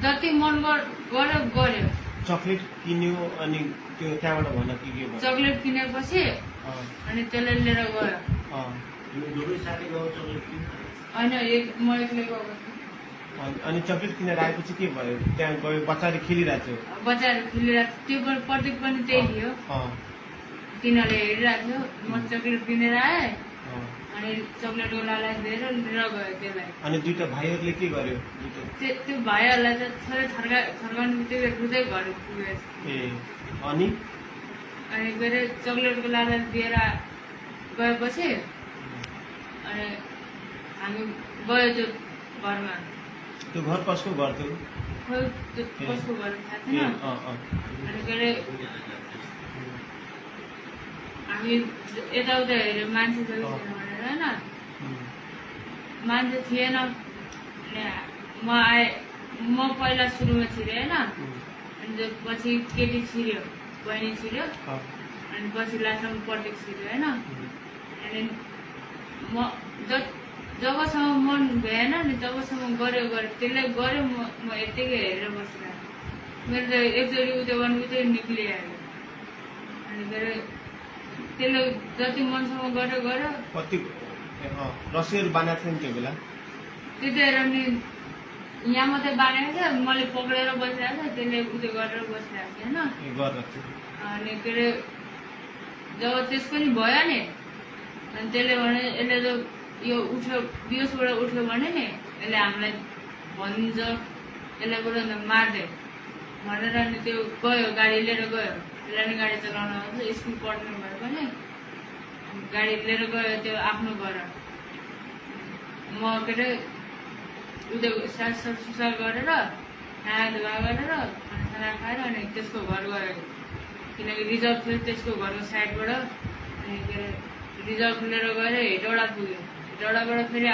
जति मन गर्यो गर्यो। चक्लेट किन्यो अनि त्यो त्यहाँबाट भन के भयो? चक्लेट किनेपछि अनि त्यसले लिएर गयो। होइन म एक्लै गएको थिएँ। अनि चक्लेट किनेर आएपछि के भयो? त्यहाँ गयो बच्चाले खेलिरहेको थियो। बच्चाहरू खेलिरहेको थियो, त्यो प्रतीक पनि त्यही थियो। तिनीहरूले हेरिरहेको थियो। म चक्लेट किनेर आएँ अनि चक्लेटको लालच दिएर लिएर गयो त्यसलाई। अनि दुईटा भाइहरूले के गर्यो? त्यो भाइहरूलाई त थोरै थर्काउने बित्तिकै रुँदै घर पुग्यो। ए अनि के अरे चक्लेटको लालच दिएर गएपछि अनि हामी गयो त्यो घरमा। त्यो घर कसको घर थियो? खोइ त्यो कसको घर थाहा थिएन। अनि के अरे हामी यताउता हेऱ्यो मान्छे छ कि छैन भनेर होइन, मान्छे थिएन। म आएँ, म पहिला सुरुमा छिरेँ होइन, अनि पछि केटी छिर्यो, बहिनी छिर्यो, अनि पछि लास्टमा प्रतीक छिर्यो होइन। अनि म जबसम्म मन भएन नि तबसम्म गऱ्यो त्यसले गऱ्यो। म यत्तिकै हेरेर बसिरहेको। मेरो त एकचोटि उयो गर्नु बित्तिकै निक्लिहाल्यो। अनि के अरे त्यसले जति मनसम्म गर्यो। कति रस्सीहरू बाँधेको थियो नि त्यो बेला? त्यतिखेर नि यहाँ मात्रै बाँधेको थियो, मैले पक्रेर बसिरहेको थिएँ, त्यसले उयो गरेर बसिरहेको थियो होइन। अनि के अरे जब त्यस पनि भयो नि, अनि त्यसले भने यसले त यो उठ्यो बिहोसबाट उठ्यो भने नि यसले हामीलाई भनिदिन्छ, यसलाई बरु मारिदियो भनेर अनि त्यो गयो, गाडी लिएर गयो। यसलाई नि गाडी चलाउन आउँछ, स्कुल पढ्ने भए पनि गाडी लिएर गयो त्यो आफ्नो घर। म के अरे उयो सासुसा गरेर नुहाधुवा गरेर खाना खाएर अनि त्यसको घर गयो, किनकि रिजर्भ थियो त्यसको घरको साइडबाट। अनि के अरे रिजर्भ लिएर गएर हेटौडा पुग्यो। हेटौडाबाट फेरि